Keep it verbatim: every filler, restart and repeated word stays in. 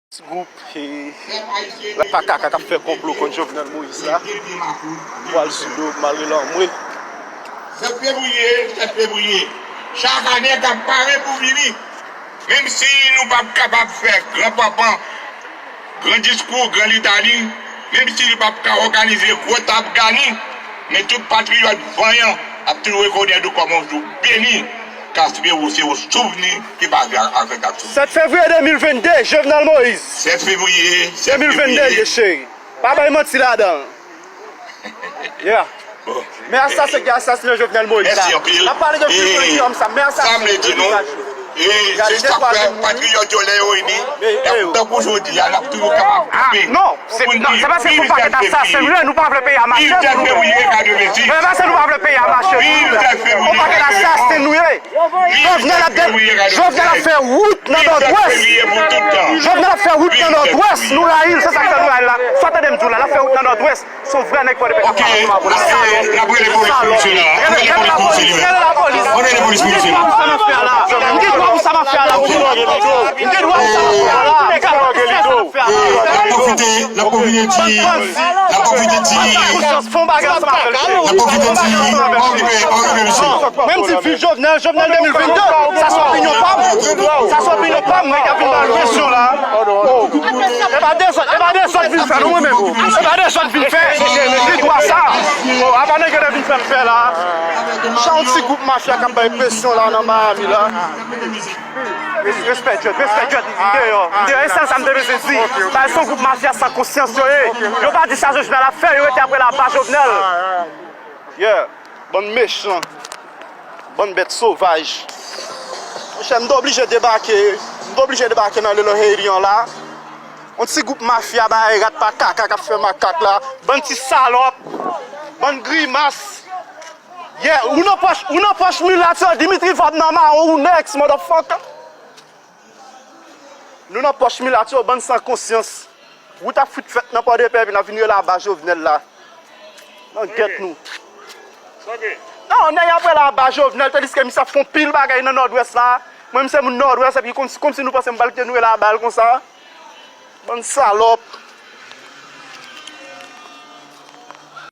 Ti gwoup, e, la pa kaka k ap fè konplo kont Jovenel Moïse la. Pwal sou do, malgre l anmwe. Sèt fevriye, sèt fevriye. Chak ane k ap pare pou vini. Menm si nou p ap kapab fè gran panpan, gran diskou, gran litani, menm si nou p ap ka òganize gwo tab gani, men tout patriyòt vanyan ap toujou rekonèt ou kòm yon jou beni, paske ou se yon souvni ki pase avèk aksyon. Sèt fevriye de mil venn de, Jovenel Moïse. Sèt fevriye, sèt fevriye. De mil venn de, cheri. Pa bay manti ladan. Yeah. Bon. Men asasen ki asasinen Jovenel Moïse la. Mèsi anpil. N ap pale de figurity ansanm, men asasen. Sa m vle di nou, e, se sa k fè patriyòt yo lè yo ini, y ap tankou jodi a, n ap toujou kapab kanpe. Non, se, non, se paske se yon pakèt asasen nou ye, nou pa vle peyi a mache pou nou. Viv sèt fevriye katrevensis. Men se paske nou pa vle peyi a mache pou nou. Viv sèt fevriye katrevensis. Yon pakèt asasen nou ye. Jovenel ap de-, Jovenel ap fè wout nan Nòdwès. Jovenel ap fè wout nan Nòdwès. Nou rayi l, se sa k fè nou rayi l la. Sa w tande m di w la, l ap fè wout nan Nòdwès. Se yon vrè nèg Pòdepè. Ok, n ap rele, n ap rele polis pou misye la. N ap rele polis pou misye la. Rele polis pou misye la. M gen dwa pou sa m ap fè a la. M gen dwa pou sa m ap fè a la. N ap pwofite, n ap pwofite di, n ap pwofite di, n ap pwofite di, pa okipe, pa okipe misye. Mwen, m di viv Jovenel, Jovenel de mil venn de. Sa se opinyon pa m. Sa se opinyon pa m, mwen k ap vin ba l presyon la. E pa dezòd, e pa dezòd vin fè, non, mwen menm. E pa dezòd vin fè. Li dwa sa. Oh, apa nèg yo te vin fè m pè la. Sa yon ti gwoup mafya k ap bay presyon la nan Miami la. Res-, respè, Djòd, respè, Djòd. M deyò. M deyò, e sèl sa m te bezwen di. Bay son gwoup mafya san konsyans yo ye. Yo pa di sa Jovenel ap fè, yo rete apre la ba Jovenel. Yeah. Bann mechan. Bann bèt sovaj. Monchè, m t oblije debake. M t oblije debake nan Little Haiti an la. Yon ti gwoup mafya bay rat pa kaka k ap fè makak la. Bann ti salòp. Bann grimas. Yeah, ou nan pòch, ou nan pòch milat yo, Dimitri Vorbe nan mawon, ou next, motherfucker. Nou nan pòch milat yo, bann san konsyans. Wout ap fout fèt nan Pòdepè, epi n ap vin rele a ba Jovenel la. Nan gèt nou. Non, nèg ap rele a ba Jovenel, tandiske misye ap fè yon pil bagay nan Nòdwès la. Mwen, m se moun Nòdwès, epi kòmsi, kòmsi nou panse m pral kite nou rele a ba l konsa. Bann salòp.